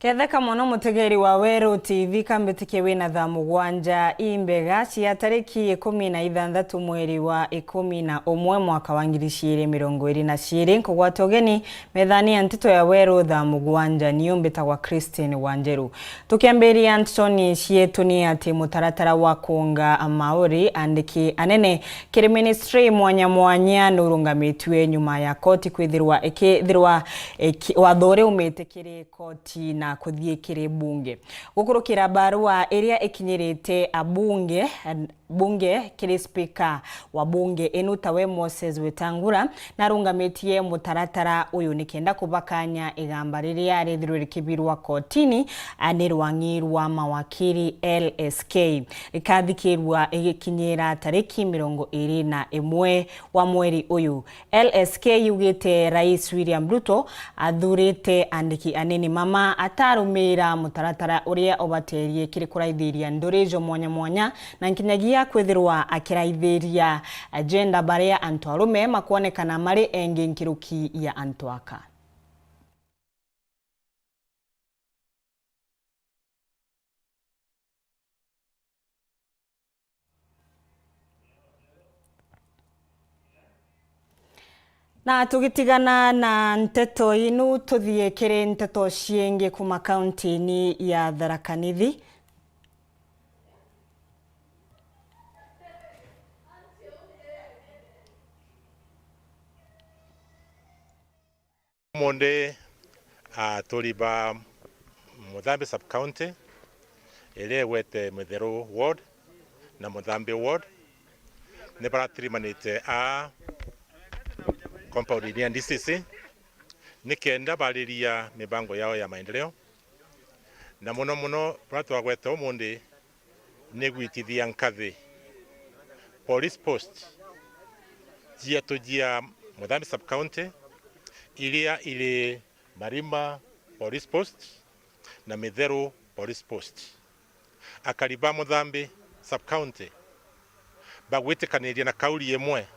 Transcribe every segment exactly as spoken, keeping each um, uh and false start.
Tetheka mono mutegeri wa Weru T V, kambitikie wina thaa mugwanja imbega cia tariki ikumi na ithanthatu mweri wa ikumi na umwe mwaka wa ngiri ciiri mirongo iri na ciiri. Nkugwata ugeni methani ya nteto ya Weru thaa mugwanja. Niu mbitagwa Christine Wanjeru. Tukiambiria ntetoni cietu ni ati mutaratara wa kuunga mauri andiki anene kiri ministry mwanya mwanya nurungamitue nyuma ya koti kwithirwa ikithirwa iki-, watho uria umite kiri koti na kuthii kiri bunge. Gukurukira barua iria ikinyirite abunge, bunge kiri spika wa bunge inu tawe Moses Wetangula, narungamitie mutaratara uyu nikenda kubakanya igamba riria rithirwe rikibirwa kotini, a, ni rwang'i rwa mawakiri L S K, rikathikirwa igikinyira tariki mirongo iri na imwe wa mweri uyu. L S K yugite Rais William Ruto athurite andiki anini mama atarumira mutaratara uria ubaterie kiri kuraithiria nduri jo mwanya mwanya, na nkinyagia kwithirwa akiraithiria agenda baria antu arume makwonekana mari engi nkiruki ya antu aka. Na tugitigana na nteto inu, tuthie kiri nteto ciingi kuma kaunti-ini ya Tharaka Nithi. Umunthi, aturi ba Muthambi sub county iria igwete Mitheru ward na Muthambi ward ni baratirimanite aa compound-ini ya D C C nikenda bariria mibango yao ya maendeleo, na mono mono buria twagweta umunthi ni gwitithia nkathi police post cietu cia Muthambi sub county iria iri Marima police post na Mitheru police post. Akari ba Muthambi sub county bagwitikaniria na kauli imwe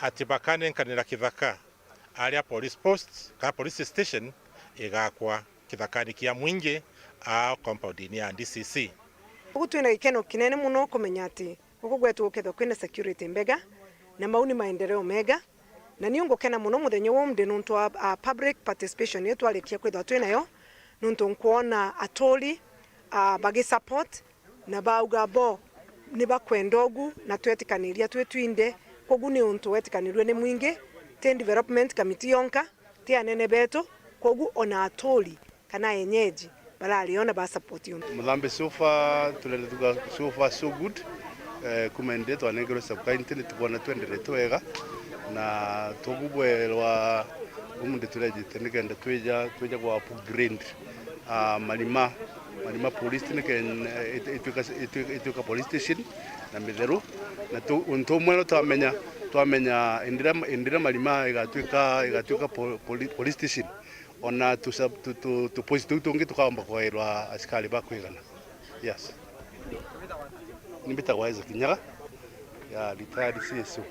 ati bakanenkanira kithaka aria police post kana police station igakwa kithakani kia mwingi a compound-ini ya D C C. Ugu twina gikeno kinene mono kumenya ati guku gwetu gukethwa kwina security mbega na mau ni maendeleo mega, na niu ngukena mono muthenya wa umunthi nuntu wa, a, public participation iria twarikia kwithwa twinayo, nuntu nkwona aturi, a, bagisupport na bauga bo ni bakwenda ugu na twetikaniria twi twinthe. Kogu ni untu wetikanirue ni mwingi, ti development committee yonka, ti anene betu, kogu ona aturi kana enyeji barariona ba support untu. Muthambi so far, turenda tuga so far so good. Eh, kuma indi twanengerwe sub county ni tukwona twenderete wega, na tugubwerwa umunthi turejite nikenda twija, twija gwa upgrade, ah, Marima, Marima police nikenda, eh, it-, itwika, itwika, itwika police station na Mitheru, na tu-, untu umwe no twamenya, twamenya indira, indira Marima igatwika, igatwika po-, poli-, police station. Ona tu sub-, tu, tu, tu post tuu tungi tukaomba kwairwa asikari ba kwigana. Yes. Nimbitagwa Isaac Nyaga, ya retired C S O.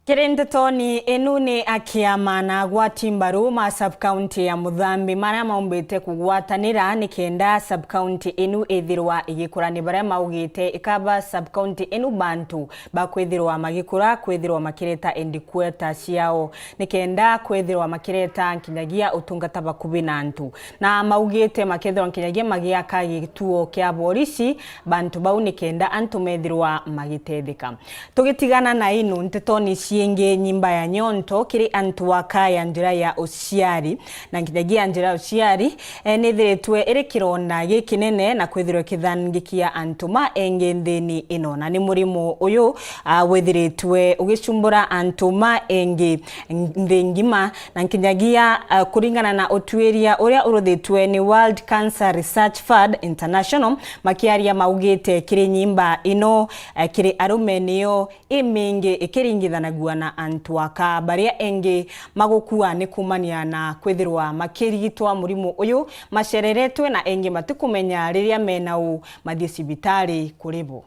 Kiri ntetoni inu ni akiama na agwati mbaru ma sub county ya Muthambi maria maumbite kugwatanira nikenda sub county inu ithirwa igikura. Ni baria maugite ikaba sub county inu bantu bakwithirwa magikura, kwithirwa makireta headquarter ciao, nikenda kwithirwa makireta nkinyagia utungata bakubi na antu. Na maugite makethirwa nkinyagia magiaka gituo kia borisi bantu bau, nikenda antu methirwa magitetheka. Tugitigana na inu, ntetoni ciingi, nyimba ya nyonto kiri antu aka ya njira ya uciari na nkinyagia njira ya uciari, e, nithiritwe iri kironda gikinene na kwithirwa ikithangikia antu ma engi nthini ino, na ni murimo uyu, a, withiritwe ugicumbura antu ma engi nthi ngima, na nkinyagia, a, kuringana na utuiria uria uruthitwe ni World Cancer Research Fund International, makiaria maugite kiri nyimba ino, a, kiri arume niyo imingi ikiringithanagua na antu aka. Baria engi magukua ni kumania na kwithirwa makirigitwa murimo uyu macereretwe, na engi matikumenya riria mena u mathie cibitari kuri bo.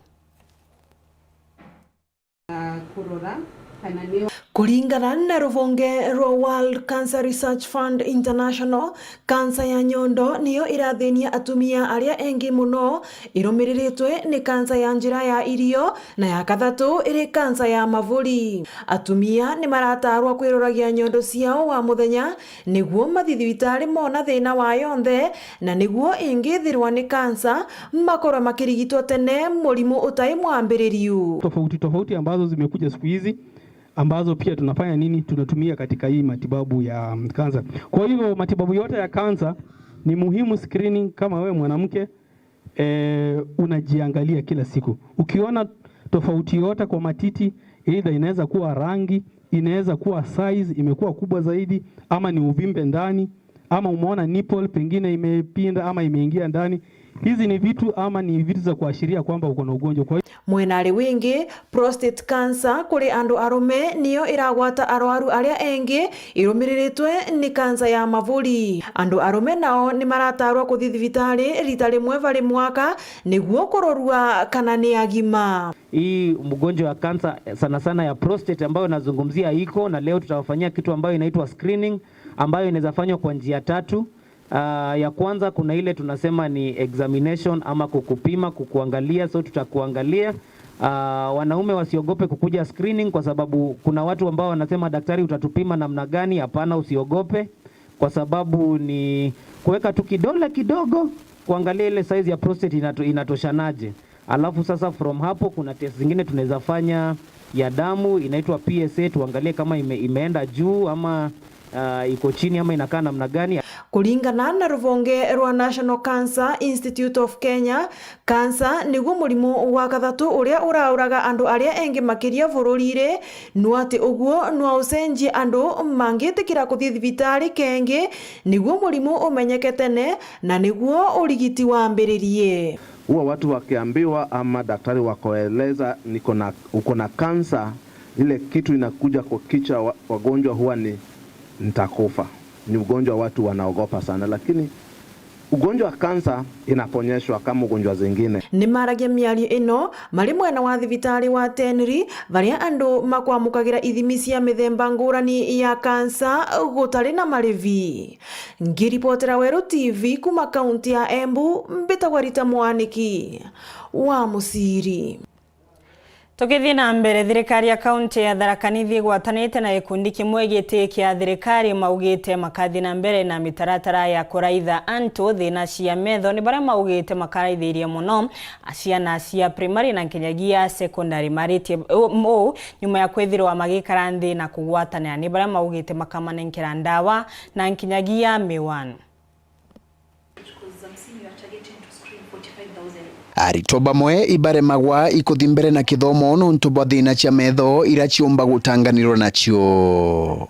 Ah, kurora kana ni Kuringana na ruvonge rwa World Cancer Research Fund International, kansa ya nyondo niyo irathinia atumia aria engi muno, irumiriritwe ni kansa ya njira ya irio, na ya kathatu iri kansa ya mavuri. Atumia ni maratarwa kwiroragia nyondo ciao wa muthenya niguo mathi thibitari mona thina wa yonthe, na niguo ingithirwa ni kansa, makorwa makirigitwa tene murimu utai mwambiririo. Tofauti tofauti ambazo zimekuja siku hizi, ambazo pia tunafanya nini, tunatumia katika hii matibabu ya, mm, kansa. Kwa hivyo matibabu yote ya kansa ni muhimu screening kama wewe mwanamke, eh, unajiangalia kila siku. Ukiona tofauti yote kwa matiti, either inaweza kuwa rangi, inaweza kuwa size imekuwa kubwa zaidi, ama ni uvimbe ndani, ama umeona nipple pengine imepinda ama imeingia ndani. Hizi ni vitu ama ni vitu za kuashiria kwamba uko na ugonjwa. Kwa hiyo Mwenari wingi, prostate cancer kuri andu arume niyo iragwata arwaru aria engi, irumiriritwe ni kansa ya mavuri. Andu arume nao ni maratarwa kuthi thibitari rita rimwe vari mwaka niguo kurorua kana ni agima. Hii mgonjwa wa kansa sana sana ya prostate ambayo nazungumzia iko, na leo tutawafanyia kitu ambayo inaitwa screening, ambayo inaweza fanywa kwa njia tatu. Ah, ya kwanza, kuna ile tunasema ni examination ama kukupima, kukuangalia, so tutakuangalia. Ah, wanaume wasiogope kukuja screening, kwa sababu kuna watu ambao wanasema, "Daktari, utatupima namna gani?" Hapana, usiogope, kwa sababu ni kuweka tu kidole kidogo, kuangalia ile size ya prostate inato-, inatoshanaje. Alafu sasa from hapo kuna test zingine tunaweza fanya ya damu, inaitwa P S A, tuangalie kama ime-, imeenda juu ama, ah, iko chini ama inakaa namna gani. Kuringana na ruvonge rwa National Cancer Institute of Kenya, kansa niguo murimu wa kathatu uria urauraga andu aria engi makiria bururi-ri. No ati uguo nwa ucenjie andu mangitikira kuthi thibitari kengi niguo murimu umenyeke tene na niguo urigiti wambiririe. Huwa watu wakiambiwa ama daktari wakoeleza, "Niko na, uko na kansa," ile kitu inakuja kwa kichwa wa-, wagonjwa huwa ni, "Nitakufa." Ni ugonjwa watu wanaogopa sana, lakini ugonjwa wa kansa inaponyeshwa kama ugonjwa zingine. Ni maragia miario ino mari mwena wa thibitari wa Tenri, varia andu makwamukagira ithimi cia mithemba ngurani ya kansa gutari na marivi. Ngiripotera Weru T V kuma kaunti ya Embu, mbitagwa Rita Mwaniki wa Muciri. Tukithii na mbere, thirikari ya kaunti ya Tharaka Nithi igwatanite na gikundi kimwe giti kia thirikari maugite makathii na mbere na mitaratara ya kuraitha antu thina cia metho, ni baria maugite makaraithirie muno ciana cia primary na nkinyagia secondary. Maritie uu nyuma ya kwithirwa magikara nthi na kugwatanira, ni baria maugite makamanenkera ndawa na nkinyagia miwani. Aritwa bamwe ibaremagwa ikuthi mbere na kithomo nontu bwa thina cia metho ira ciumba gutanganirwa nacio.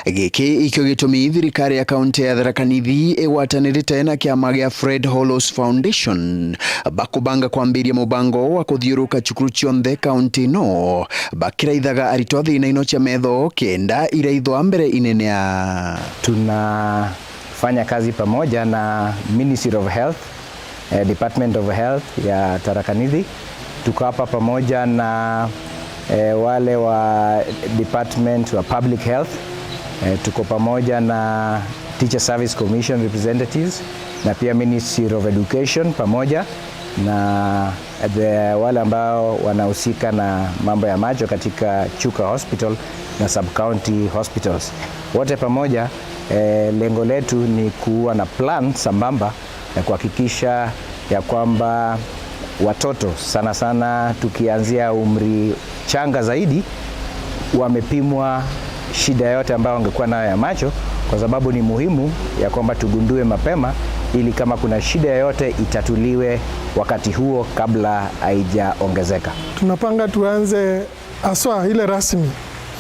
Giki ikio gitumi thirikari ya kaunti ya Tharaka Nithi igwatanirite na kiama gia Fred Hollows Foundation bakubanga kwambiria mubango wa kuthiuruka cukuru cionthe kaunti ino bakiraithaga aritwa thina ino cia metho kenda iraithwa mbere inenea. Tuna fanya kazi pamoja na Ministry of Health, eh, Department of Health ya Tharaka Nithi. Tuko hapa pamoja na, eh, wale wa Department wa Public Health. Eh, tuko pamoja na Teacher Service Commission representatives na pia Ministry of Education pamoja na the, wale ambao wanahusika na mambo ya macho katika Chuka Hospital na sub-county hospitals. Wote pamoja, eh, lengo letu ni kuwa na plan sambamba ya kuhakikisha ya kwamba watoto, sana sana tukianzia umri changa zaidi, wamepimwa shida yote ambayo wangekuwa nayo ya macho, kwa sababu ni muhimu ya kwamba tugundue mapema ili kama kuna shida yoyote itatuliwe wakati huo kabla haijaongezeka. Tunapanga tuanze haswa ile rasmi,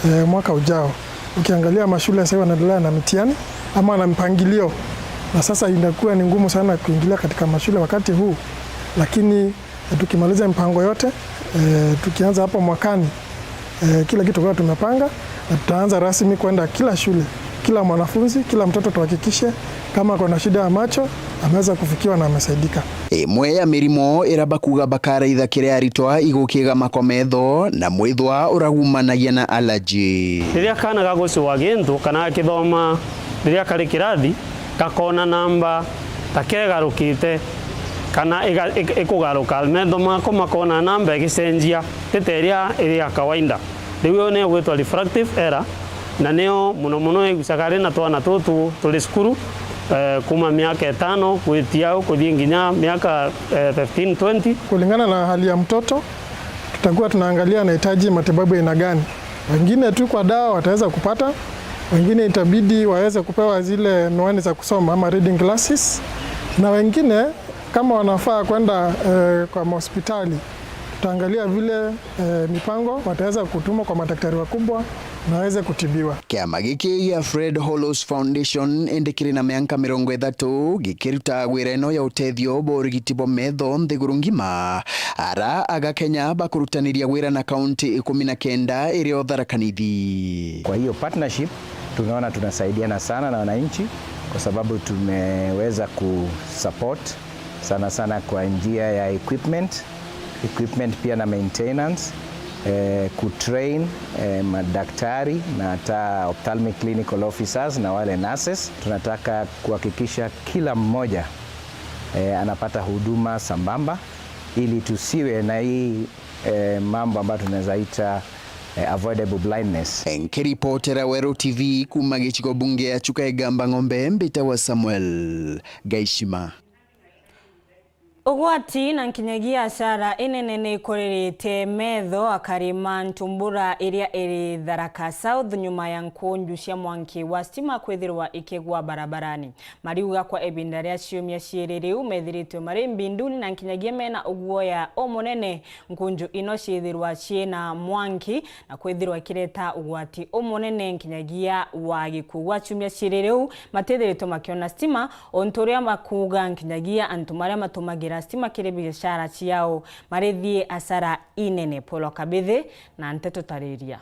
eh, mwaka ujao. Ukiangalia mashule sasa wanaendelea na mitihani ama na mpangilio, na sasa inakuwa ni ngumu sana kuingilia katika mashule wakati huu, lakini tukimaliza mpango yote, eh, tukianza hapo mwakani, eh, kila kitu kwa tumepanga, na tutaanza rasmi kwenda kila shule, kila mwanafunzi, kila mtoto, tuhakikishe kama kuna shida ya macho ameweza kufikiwa na amesaidika. Imwe ya mirimo iria bakuuga bakaraitha kiri aritwa igukiga mako metho na mwithwa uragumanagia na allergy. Riria kaana gagucua gintu kana gakithoma, riria kari kirathi, gakona namba ta kegarukite kana iga-, ik-, ikugaruka, metho mako makona namba igicenjia, ti ta iria iri ya kawaida. Riu iyo niyo gwitwa refractive error, na niyo muno muno igucaga ari na twana tutu turi cukuru, eh, kuma miaka itano gwitia au kuthii nginya miaka, eh, fifteen, twenty. Kulingana na hali ya mtoto, tutakuwa tunaangalia anahitaji matibabu ya aina gani. Wengine tu kwa dawa wataweza kupata, wengine itabidi waweze kupewa zile miwani za kusoma ama reading glasses, na wengine kama wanafaa kwenda, eh, kwa mahospitali, tutaangalia vile, eh, mipango wataweza kutumwa kwa madaktari wakubwa na waweze kutibiwa. Kiama giki gia Fred Hollows Foundation indi kiri na mianka mirongo ithatu gikiruta wira ino ya utethio bwa urigiti bwa metho nthiguru ngima. Ara aga Kenya bakurutaniria wira na kaunti ikumi na kenda irio Tharaka Nithi. Kwa hiyo partnership tunaona tunasaidiana sana na wananchi kwa sababu tumeweza kusupport sana sana kwa njia ya equipment, equipment pia na maintenance, eh, kutrain, eh, madaktari na hata ophthalmic clinical officers na wale nurses. Tunataka kuhakikisha kila mmoja, eh, anapata huduma sambamba ili tusiwe na hii, eh, mambo ambayo tunaweza ita, eh, avoidable blindness. Nkiripotera Weru T V kuma gicigo bunge ya Chuka Igamba Ng'ombe, mbitawa Samuel Gaishima. Ugwati na nkinyagia asara inene ni ikuririte metho akari ma ntumbura iria iri Tharaka South nyuma ya nkunju cia mwanki wa stima kwithirwa ikigwa barabarani. Mariuga kwa ibinda ria ciumia ciiri riu methiritwe mari mbinduni na nkinyagia mena uguoya umunene nkunju ino ciithirwa ciina mwanki na kwithirwa ikireta ugwati umunene nkinyagia wa gikuu. Gwa ciumia ciiri riu matithiritwe makiona stima, untu uria makuuga nkinyagia antu maria matumagira stima kiri biashara ciao marithii asara inene. Paul Kabithi na nteto tariria.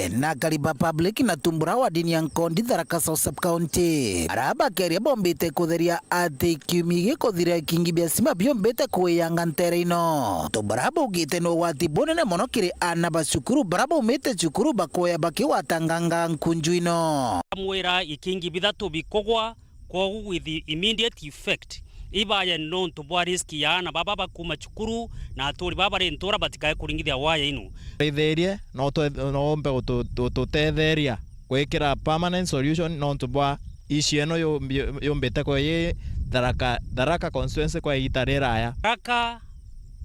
Na Kariba Public na Tumbura wa dini ya Nkondi, Tharaka South Sub-County. Ara bakeria bombite kutheria ati kiumia gikuthira ikingi bia stima biombite kuiyanga ntere ino. Tumbura baugite ni ugwati bunene mono kiri aana ba cukuru bara baumite cukuru bakoya bakigwatanganga nkunju ino. Mwira ikingi bithatu bikugwa, kwogu with immediate effect, ibaye nontu bwa risk ya aana baba bakuma cukuru na aturi baba bari ntura batikae kuringithia waya inu. Tutetherie, no twe-, no ombe gutu-, gututetheria gwikira permanent solution nontu bwa issue ino yumbi-, yumbite ko yi Tharaka, Tharaka constituency kwa igita riraya. Tharaka,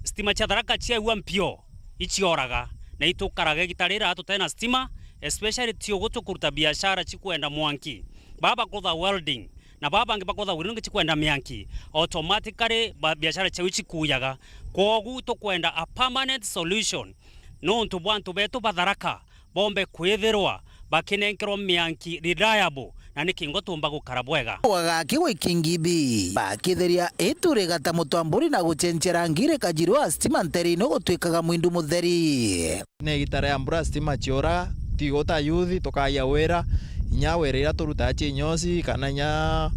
stima cia Tharaka ciaua mpio, icioraga, na itukaraga igita riraya tutena stima, especially ti ugu tukuruta biashara cikwenda mwanki. Baba bakutha welding, na baba bangi bakutha welding cikwenda mianki, automatically ba-, biashara ciao cikuyaga. Kwogu tukwenda a permanent solution, nontu bwa antu betu ba Tharaka bombe kwithirwa bakinenkerwa mianki reliable, na ni kingo tumba gukara bwega. Wagaki gwikingibi bakitheria iturigata mutwamburi na gucenchera ngiri kajirwa stima nterine gutwikaga mwindu mutheri. Ni igita ria mbura, stima ciuraga, tigo ta youth tukagia wira, inya wira iria turutaga cia inyosi kana inya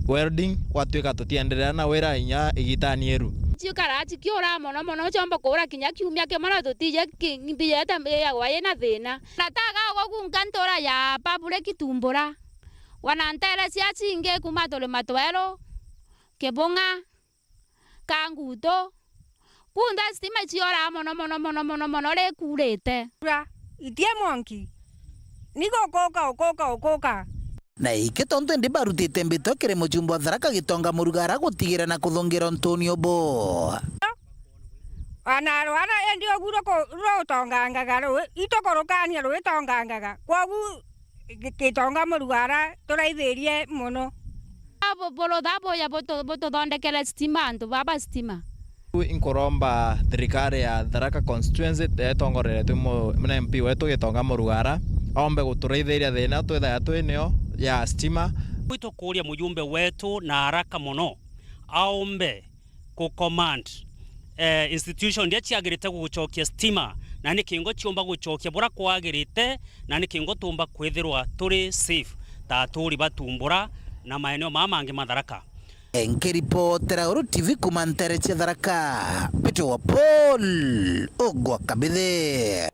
welding, gwatwika tutienderea na wira inya igitani iru. Ciukara cikiura mono mono, ciomba kuura kinya kiumia kimwe, na tutije ki-, mbiyete mbiyagwa ina thina. Na taga uguo gunka ntura ya public Tumbura, wana ntere cia cingi kuma turima tweru, Kibung'a, Kangutu, kunthe stima icioraa mono, mono, mono, mono, mono, rikurite. Ura, itie mwanki. Ni gukuka, ukuka, ukuka. Na iki tontu indi barutite mbito kiri mujumbe wa Tharaka Gitonga Murugara gutigira na kuthungira untuni ubu. Ana rwana indi ugu ruku-, rutongangaga rui, itukurukania ruitongangaga. Kwogu Gi-, Gitonga Murugara, turaithirie mono. Abo burutha buya butu-, bututhondekere stima, antu baba stima. Riu inkuromba thirikari ya Tharaka Constituency, iria itongoreretwe mu-, na M P wetu Gitonga Murugara, aombe guturaithiria thina twithaga twi nio ya stima. Itukuria mujumbe wetu na haraka mono, aombe ku command, eh, institution iria ciagirite gugucokia stima, na ni kingo ciumba gucokia bura kwagirite, na ni kingo tumba kwithirwa turi safe ta aturi ba Tumbura na maeneo maa mangi ma Tharaka. Nkiripotera Uru T V kuuma ntere cia Tharaka, Peter wa Paul, ugwa Kabithi.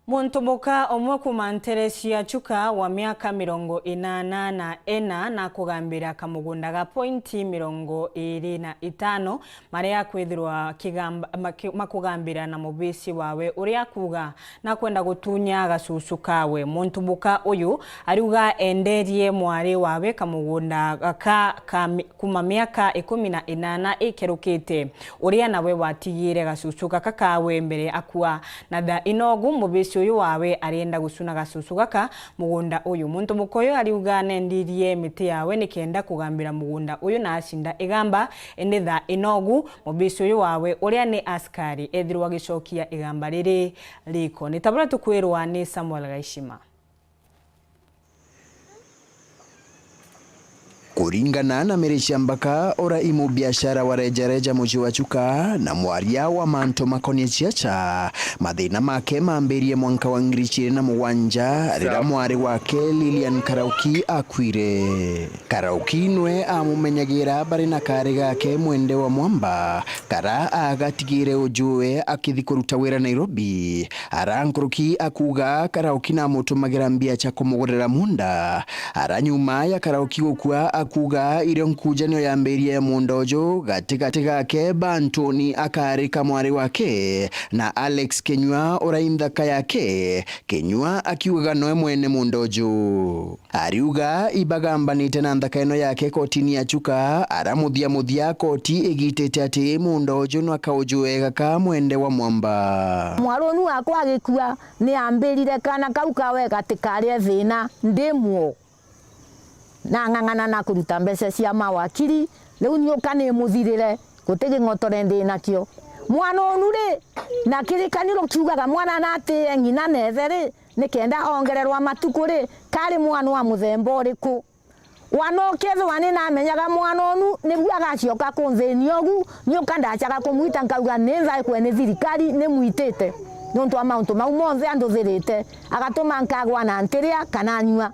Muntu muka umwe kuuma ntere cia Chuka wa miaka mirongo inana na ina na kugambira kamugunda ga pointi mirongo iri na itano maria akwithirwa kigamba-, maki-, makugambira na mubici wawe uria akuuga nakwenda gutunya gacucu kawe. Muntu muka uyu ariuga enderie mwari wawe kamugunda gaka ka mi-, kuma miaka ikumi na inana ikerukite, uria nawe watigire gacucu gaka kawe mbere akua. Na thaa inogu mubici uyu wawe arienda gucuna gacucu gaka mugunda uyu. Muntu muka uyu ariuga nendirie miti yawe nikenda kugambira mugunda uyu na acinda igamba, indi thaa inogu mubici uyu wawe uria ni askari ethirwa agicokia igamba riri riko. Ni ta buria tukwirwa ni Samuel Gaishima. Kuringana na Mary Ciambaka, ura i mubiashara wa rejareja mucii wa Chuka na mwaria wa mantu makonie ciaca, mathina make mambirie mwanka wa ngiri ciiri na mugwanja, riria mwari wake Lilian Karauki akuire. Karauki nwe amumenyagira bari na kari gake Mwende wa Mwamba, kara agatigire ujuwe akithi kuruta wira Nairobi. Ara nkuruki akuuga Karauki namutumagira mbia cia kumugurira munda. Ara nyuma ya Karauki gukua akuuga irio nkujanio yambirie ya munda uju gatigati gake Bantoni akari ka mwari wake na Alex Kinyua ura i nthaka yake, Kinyua akiugaga noe mwene munda uju. Ariuga ibagambanite na nthaka ino yake kotini ya Chuka, ara muthia muthia koti igitite ati munda uju nwa kauju wega ka Mwende wa Mwamba. Mwarunu wakwa agikua, ni ambirire kana kau kawe gatikarie thina ndi muo. Na ng'ang'ana na kuruta mbeca cia mawakiri, riu niuka nimuthirire, guti ging'otore ndi nakio. Mwana unu ri, na kirikaniro kiugaga mwana natiie ng'ina na ithe ri, nikenda ongererwa matuku ri, kari mwana wa muthemba uriku? Wana ukethirwa ni namenyaga mwana unu nibu agacoka kunthini ugu, niuka ndacaga kumwita nkauga ni nthaikwe ni thirikari nimwitite niuntu wa mauntu mau monthe anduthirite, agatuma nkagwa na ntiria kana nyua.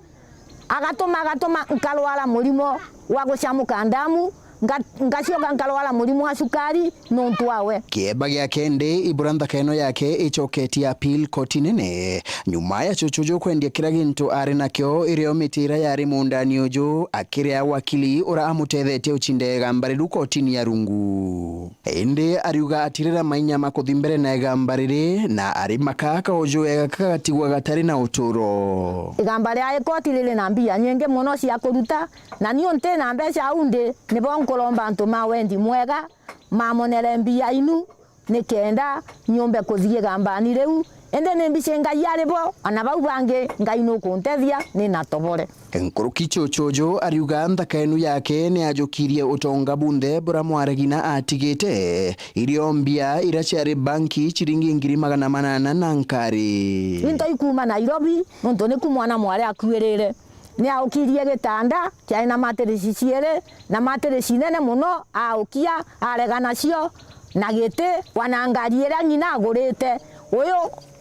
Agatuma, agatuma nkarwara murimo wa gucamuka ndamu, nga-, ngacoka nkarwara murimo wa cukari nuntu wawe. Kieba giake ndi ibura nthaka ino yake icoketie appeal koti nene, nyuma ya cucu uju kwendia kira gintu ari nakio, irio miti iria yari mundani uju, akiria wakili ura amutethetie ucinde igamba riu kotini ya rungu. Indi ariuga atirira mainya ma kuthi mbere na igamba riri, na ari maka kauju wega kagatigwa gatari na uturo. Igamba ria ikoti riri na mbia nyingi mono cia kuruta, na niu nti na mbeca au ndi, nibo nkuromba antu ma wendi mwega mamonere mbia inu, nikenda nyumbe kuthi igambani riu. Indi ni mbici Ngai ari bo, ana bau bangi Ngai nukuntethia, ni na tobore. Nkuruki cucu uju ariuga nthaka inu yake ni ajukirie utonga bunthe bura mwaragina atigite, irio mbia iria ciari banki ciringi ngiri magana manana na nkari. Into ikuuma Nairobi, nuntu niku mwana mwari akuirire. Ni aukirie gitanda kiari na matirisi ciiri, na matirisi nene mono, aukia, arega nacio, na giti, wana ngari iria ng'ina agurite. Uyu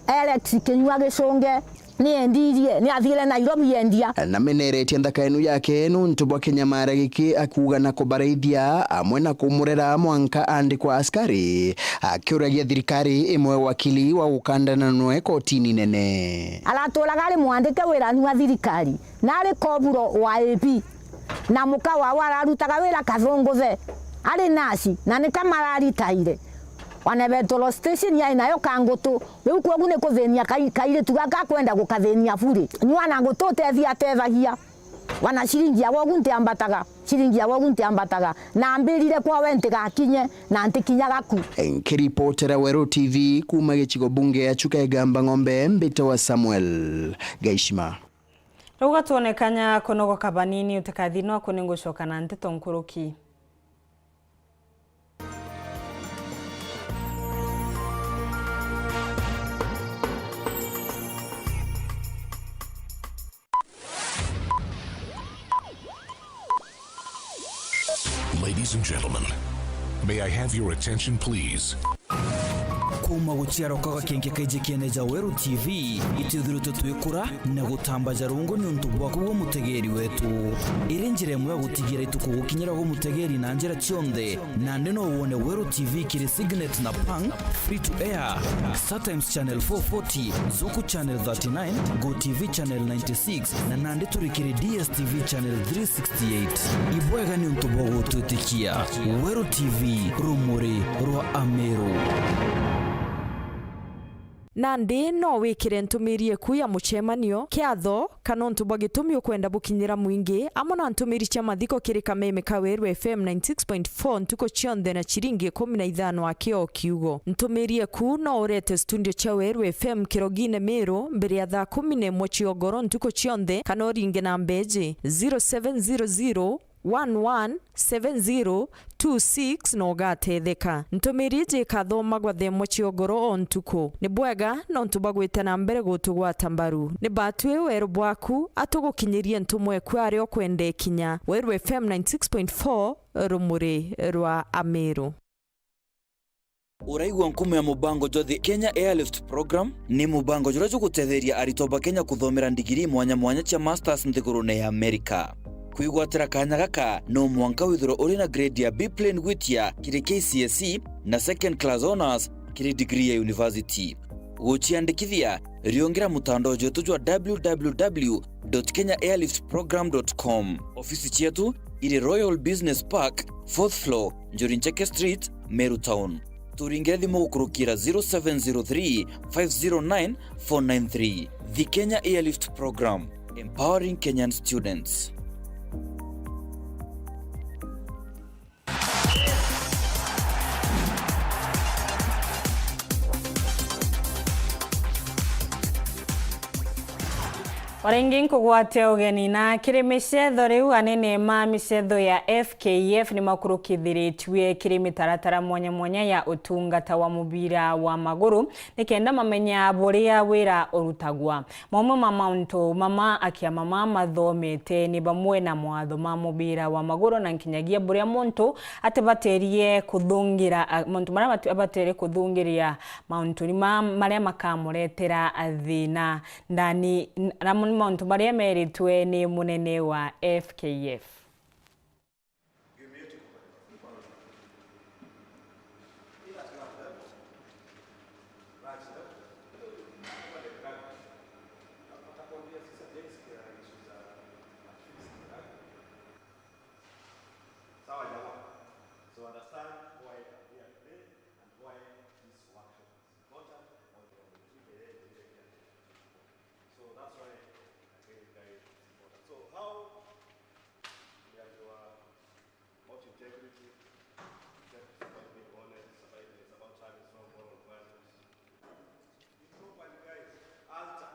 Alex Kinyua Gicunge, ni endirie, ni athiire Nairobi endia. Nameneretie nthaka inu yake nuntu bwa kinyamara giki akuuga na kubaraithia amwe na kumurera mwanka andikwa askari, akiuragia thirikari imwe wakili wa gukandana nwe kotini nene. Araturaga ari mwandike wira nua thirikari, na ari koburo wa A P. Na muka wawe ararutaga wira Kathunguthe, ari nasi, na nika mararitaire. Wana Betoro station yai nayo Kangutu. Riu kwogu ni kuthinia kai-, kairitu gaka kwenda gukathinia bure. Nyua na ngutu utethia atethagia. Wana ciringi ya wogu ntiambataga, ciringi ya wogu ntiambataga. Na ambirire kwawe ntigakinye, na ntikinyaga ku. Nkiripotera Weru T V kuuma gicigo bunge ya Chuka Igamba Ng'ombe, mbitawa Samuel Gaishima. Rauga twone kanya kunogoka banini, utikathi nwaku ningucoka na nteto nkuruki. Ladies and gentlemen, may I have your attention, please? Kuuma guciarwa kwa gakenke kaijikene ja Weru T V, itwithiritwe twikura na gutamba ja rungu niuntu bwaku gwe mutegeeri wetu. Iri njira imwe ya gutigira ituku gukinyira gwe mutegeeri na njira cionthe. Nandi no wone Weru T V kiri Signet na Pang, free to air, Star Times Channel four forty, Zuku Channel thirty-nine, Go T V Channel ninety-six, na nandi turi kiri D S T V Channel three sixty-eight. Ibwega niuntu bwa gutwitikia. Weru T V, rumuri rwa Ameru. Nandi no wikire ntumiri eku ya mucemanio, kiatho, kana untu bwa gitumi ukwenda bukinyira mwingi, amwe na ntumiri cia mathiko kiri kameme ka Weru F M ninety-six point four ntuku cionthe na ciringi ikumi na ithano aki o kiugo. Ntumiri eku no urete studio cia Weru F M Kirogine Miru mbere ya thaa kumi na imwe cia ugoro ntuku cionthe, kana uringe namba iji, zero seven zero zero, one one seven zero two six, na ugatetheka. Ntumiri iji ikathomagwa thaa imwe cia ugoro o ntuku. Ni bwega nontu bwa gwita na mbere gutugwata mbaru. Ni batwi weru bwaku, atugukinyirie ntumwa eku aria ukwenda ikinya. Weru F M ninety-six point four, rumuri rwa Ameru. Uraigua nkumo ya mubango jwa The Kenya Airlift Program? Ni mubango juria jugutetheria aritwa ba Kenya kuthomera ndigiri mwanya mwanya cia masters nthigurune ya Amerika. Kwigwatira kanya gaka, no mwanka withirwe uri na grade ya B plain gwitia kiri K C S E na second class honours kiri degree ya university. Guciandikithia, riungira mutandao jwetu jwa w w w dot kenya airlift program dot com. Ofisi cietu iri Royal Business Park, fourth floor, Njuri Ncheke Street, Meru Town. Turingire thimu gukurukira zero seven zero three, five zero nine, four nine three. The Kenya Airlift Program, empowering Kenyan students. O ringi nkugwate ugeni na kiri micetho riu, anene ma micetho ya F K F ni makurukithiritue kiri mitaratara mwanya mwanya ya utungata wa mubira wa maguru, nikenda mamenya buria wira urutagwa. Mamwe ma mauntu mama akia mama mathomete ni bamwe na mawatho ma mubira wa maguru na nkinyagia buria muntu atibaterie kuthungira, a, mauntu maria abatu-, abaterie kuthungiria mauntu ni ma-, maria makamuretera thina. Ndani, n-, namo ni mauntu maria meritwe ni munene wa F K F. Sawa, jamaa. So understand why we are today and why this workshop is important and what we are doing today. So that's why I think that is important. So how we are doing about integrity, integrity is about being honest, it's about, it's about having strong moral values. Improper guys alter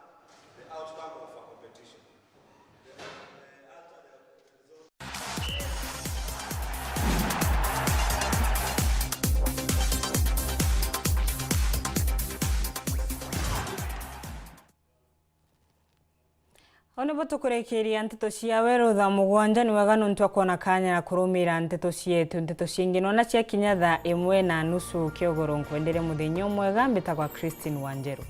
the outcome of a competition. They, they alter the result. Au nibo tukurikiria nteto cia weru thaa mugwanja. Ni wega nontu akwona kanya na kurumira nteto cietu. Nteto ciingi nona ciakinya thaa imwe na nusu kiogoro. Nkwendere muthenya umwega. Mbitagwa Christine Wanjeru.